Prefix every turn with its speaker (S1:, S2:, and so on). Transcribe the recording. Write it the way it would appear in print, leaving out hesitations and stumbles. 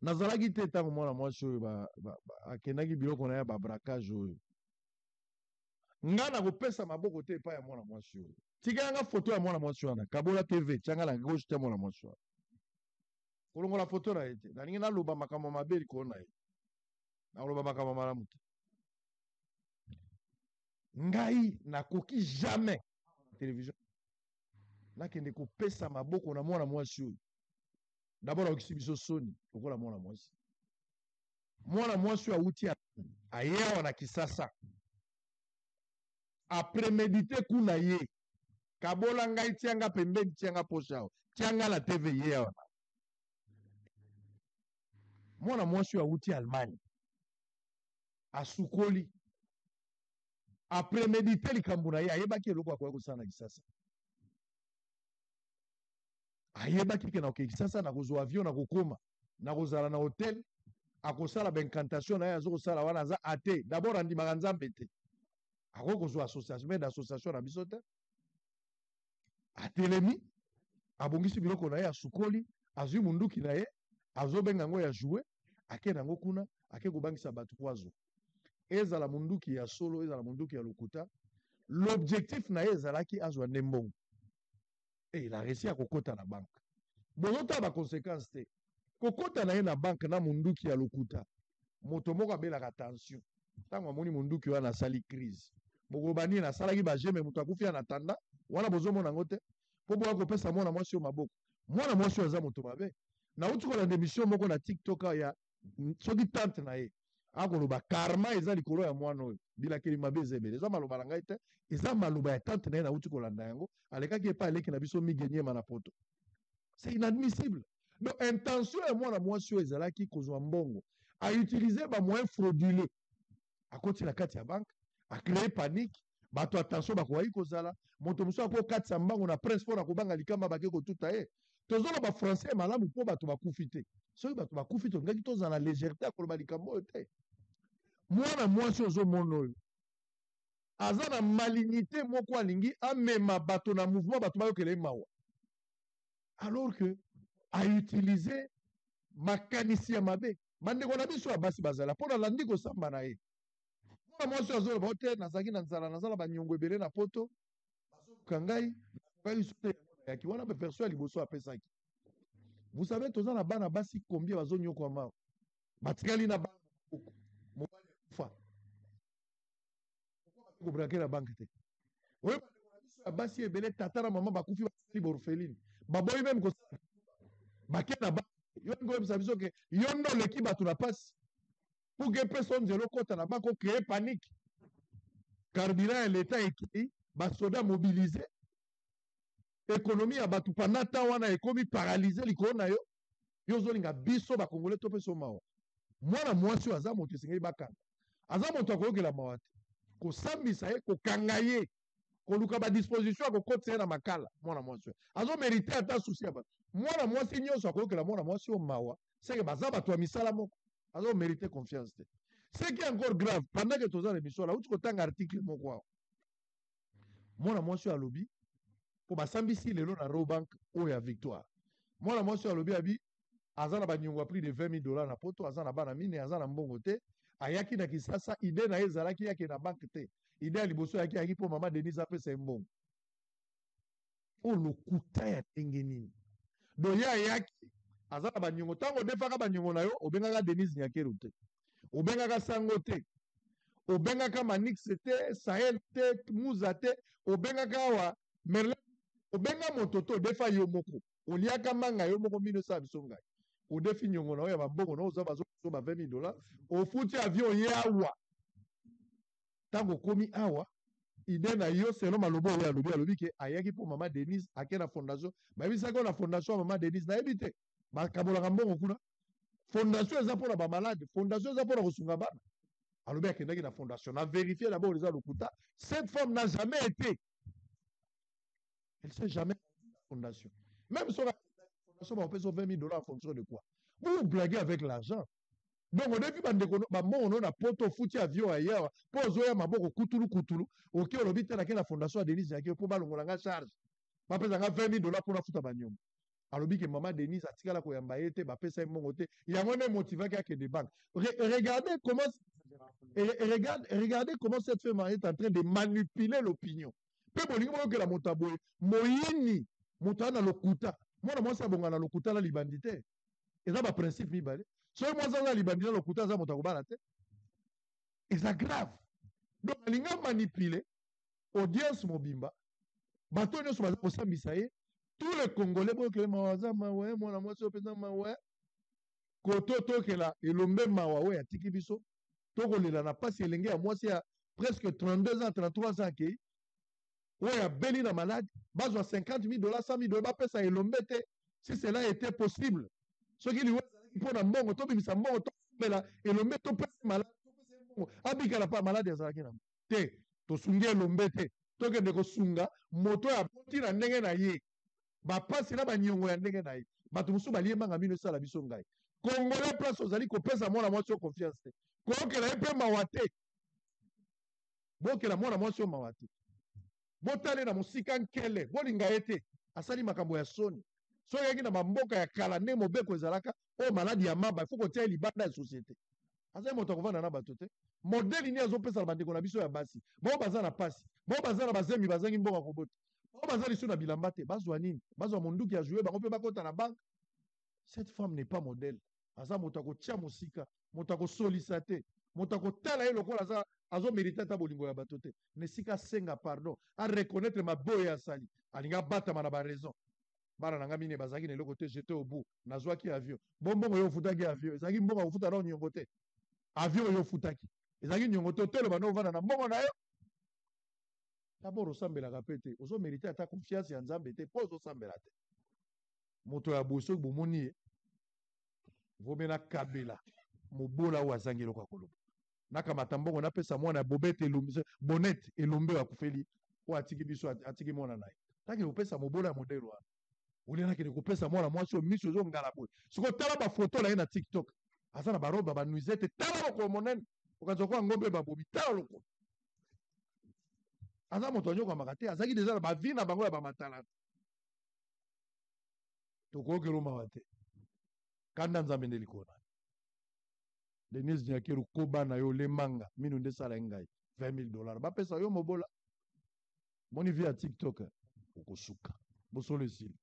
S1: Nazalaki te ntango mwana mwasi oyo akendaki biloko na ye ya babraquage oyo. Nga nakopesa maboko te epai ya mwana mwasi oyo. Tikela nga foto ya mwana mwasi wana. Kabola TV, tia nga na gauche te mwana mwasi wana. Kolongola foto na ye te. Nalingi naloba makambo mabe likolo na ye. Nakoloba makambo malamu te. Ngai nakoki jamais television nakende kopesa maboko na mwana mwasi oyo. D'abord ayokisi biso soni lokola mwana mwasi. Mwana mwasi oyo awuti aye awa na Kisasa. A premedite kuna ye. Kabola ngai, tia nga pembeni, tia nga poche awa. Tia nga na TV ye awa. Mwana mwasi oyo awuti Allemagne. Asukoli. A premedite likambo na ye, ayebaki eloko akoya kosala na Kisasa. Ayebaki ke nakokende Kisasa, nakozwa avion, nakokoma, nakozala na hotel, akosala ba incantation na ye azokosala wana, aza athée. D'abord andimaka Nzambe te. Akoki kozwa association, mais d'association na biso te. Atelemi, abongisi biloko na ye, asukoli, azwi munduki na ye, azobenga yango ya jouer, ake nango kuna, ake kobangisa bato po azwa. Ezala munduki ya solo, ezala munduki ya lokuta, l'objectif na ye ezalaki azwa nde mbongo. Et il a réussi à kokota na banque. Bozotala ba conséquences te. Kokota na ye na banque na munduki ya lokuta. Moto moko abelaka tension. Tango amoni munduki wana asali crise. Bokoloba nini, asalaki ba jeu mais moto akufi en attendant. Wana bozomona yango te. Po boya kopesa mwana mwasi oyo maboko. Mwana mwasi oyo aza moto mabe. Nauti kolanda émission moko na TikTok ya soki tante na ye akoloba karma eza likolo ya mwana oyo, bilakeli mabe eza ebele. Eza maloba na ngai te, eza maloba ya tante na ye, nauti kolanda yango. Alekaki epai aleki na biso Mige Nyema na poto. C'est inadmissible. Donc intention ya mwana mwasi oyo ezalaki kozwa mbongo, a utiliser ba moyens frauduleux. Akoti na kati ya banque, a créer panique, bato attention bakoki kozala, moto mosusu akokatisa mbango na prince mpo na kobanga likamba bake kotuta ye. Tozoloba français malamu mpo bato bakufi te. Soki bato bakufi tolingaki tozala na légèreté ya koloba likambo oyo te. Mwana mwasi ozomona oyo aza na malignité moko, alingi amema bato na mouvement, bato bayokela ye mawa, alors que a utiliser makanisi ya mabe. Bandeko na biso ya basi bazala mpo nalandi kosamba na ye. Mwana mwasi oyo azoloba te, nazalaki na nzala, naza na banyongo ebele na poto, bazoluka ngai, nakokaki so te, yango nayaki wana. Version ya liboso apesaki, vous savez, toza na bana basi combien bazonyokwama, batikali na bana maboko, mobali akufa, kobraquer na banque te. Oyo bandeko na biso ya basi ebele, tata na mama bakufi, batikali borpheline, baboyi meme kosala, bake na banque. Yo ndenge oyebisa biso ke yo nde oleki bato na pasi pour que epesa nzela okota na banque, ocréer panique, carburant ya l'État ekei, basoda mobilisé, économie ya bato pendant temps wana ekomi paralysé likolo na yo. Yo ozolinga biso bakongole topesa mawa. Mwana mwasi oyo aza moto esengeli bakanga, aza moto akoyokela mawa te, kosambisa ye, kokanga ye, koluka badisposition ya kokotisa ye na makala. Mwana mwasi oyo azomérite ata susi ya bato. Mwana mwasi nyonso akoyokela mwana mwasi oyo mawa, seke baza bato ya misala moko, azomérite confiance te. Ce qui est encore grave, pendant que toza na émission, nauti kotanga article moko awa. Mwana mwasi oyo alobi, mpo basambisi lelo na Rawbank oyo ya Victoire, mwana mwasi oyo alobi, abi aza na banyongo ya plus de 20 000 $ na poto, aza na bana mine, aza na mbongo te. Ayaki na Kisasa, idée na ye ezalaki yake na banque te. Idée ya liboso ayaki, ayaki mpo mama Denise apesa ye mbongo. Oyo lokuta ya ndenge nini? Donc ye ayaki, aza na banyongo. Ntango odefaka banyongo na yo, obengaka Denise Nyakeru te, obengaka Sango te, obengaka Manix te, Sahel te, Muza te, obengaka awa Merlin, obenga moto te. Odefa yo moko, oliaka manga yo moko, mino esala biso ngai. Odefi nyongo na oyo ya bambongo na oza bazoba 20 000 $, ofuti avion ye awa. Ntango okomi awa, idée na yo, selon maloba oyo alobi, alobi ke ayaki mpo mama Denise, ake na fondation, bayebisaki oyo na fondation ya mama Denise, nayebi te, bakabolaka mbongo kuna. Fondation eza mpona bamalade, fondation eza mpona kosunga bana. Alobi akendaki na fondation. Na vérifier d'abord, eza lokuta. Cette femme n'a jamais été, elle s'est jamais fondation. Même soki fondation bakopesa 20 000 $, en fonction de quoi? Vous blaguez avec l'argent. Donc odefi bandeko bambongo no na poto, ofuti avion ayewa mpo ozoya maboko kutulu kutulu. Oke, olobi te, nake na fondation ya Denise yake mpo balongola nga charge, bapesa nga 20 000 $ mpo nafuta banyongo. Alobi ke mama Denise atikala koyamba ye te, bapesa ye mbongo te, yango nde motivaki akende banque. Regardez comment, regarde, regardez comment cette femme est en train de manipuler l'opinion. Mpe bolingi boyokela moto ya boye, moyini, moto aza na lokuta. Mwana mwasi abonga na lokuta na libandi te. Eza ba principe mibale. Soki mwasi aza libandi na lokuta, aza moto akobala te. Eza grave. Donc alinga manipuler audience mobimba, bato nyonso baza kosambisa ye, tous les Congolais boyokele mawa, aza mawa, mwana mwasi oyo mpenza mawa. Koto tokela elombe mawa oyo atiki biso, tokolela na pasi elenge ya mwasi ya presque 32 ans, 33 ans akei, oyo abeli na malade, bazwa 50 000 $, 100 000 $ bapesa elombe te. Si cela était possible, soki liwa ezalaki mpo na mbongo, tobimisa mbongo tosombela elombe, topesa malade, topesa mbongo abikala pa malade azalaki nango te. Tosungi elombe te, tokende kosunga moto oyo aboti na ndenge na ye, bapasi na baniongo ya ndenge na ye. Bato mosusu balie manga mino esala biso. Ngai Congolais, place ozali kopesa mwana mwasi oyo confiance te, koyokela ye mpe mawa te. Bokela mwana mwasi oyo mawa te, botale na mosika nkele, bolinga ye te. Asali makambo ya soni. Soki oyaki na bamboka ya kala, nde mobeko ezalaka oyo maladi ya maba, ifo kotia ye libanda ya société. Azali moto akovanda na bato te. Modèle nini azopesa na bandeko na biso ya basi bao baza na pasi, bao baza na bazemi, bazangi mbongo ya kobota, bao baza lisusu na bilamba te? Bazwa nini? Bazwa monduki ya joue bango mpe bakota na banque. Cette femme n'est pas modèle. Aza moto akotia mosika, moto akosolisa te, moto akotala ye lokola aza azomérite ata bolingo ya bato te. Na esika asenga pardon, areconnaître mabe oyo asali, alingi abatama na baraison. Bana na nga mine bazalaki na eloko te, j'étais au bout, nazwaki avion. Bombongo oyo ofutaki avion ezalaki mbongo ya kofuta nao niongo te. Avion oyo ofutaki ezalaki niongo te. Oteloba nde ovanda na mbongo na yo. D'abord osambelaka mpe te, ozomérite ata confiance ya Nzambe te mpo ozosambela te. Moto ya boye, soki bomoni ye, vomi nakabela mobola oyo azangi eloko ya koloba, nakamata mbongo napesa mwana ya bobete elombe, bonete elombe oyo akufeli, oyo atiki biso, atiki mwana na ye. Nakende kopesa mobola ya modèle wana, olia nakende kopesa mwana mwasi oyo miso ezongala boye. Sikoyo tala bafoto na ye na TikTok, aza na barobe ya banuisette. Tala lokolo monene, okanisa koka ngombe babomi. Tala lokolo. Aza moto anyokwamaka te, azalaki deja na bavie na bango ya bamatalana. Tokoyokela mawa te, kanda Nzambe nde likolo na Denise Nyakeru. Koba na yo lemanga mino nde esala ye ngai 20 000 $ bapesa yo mobola. Moni vie ya TikTok, okosuka bosolo esili.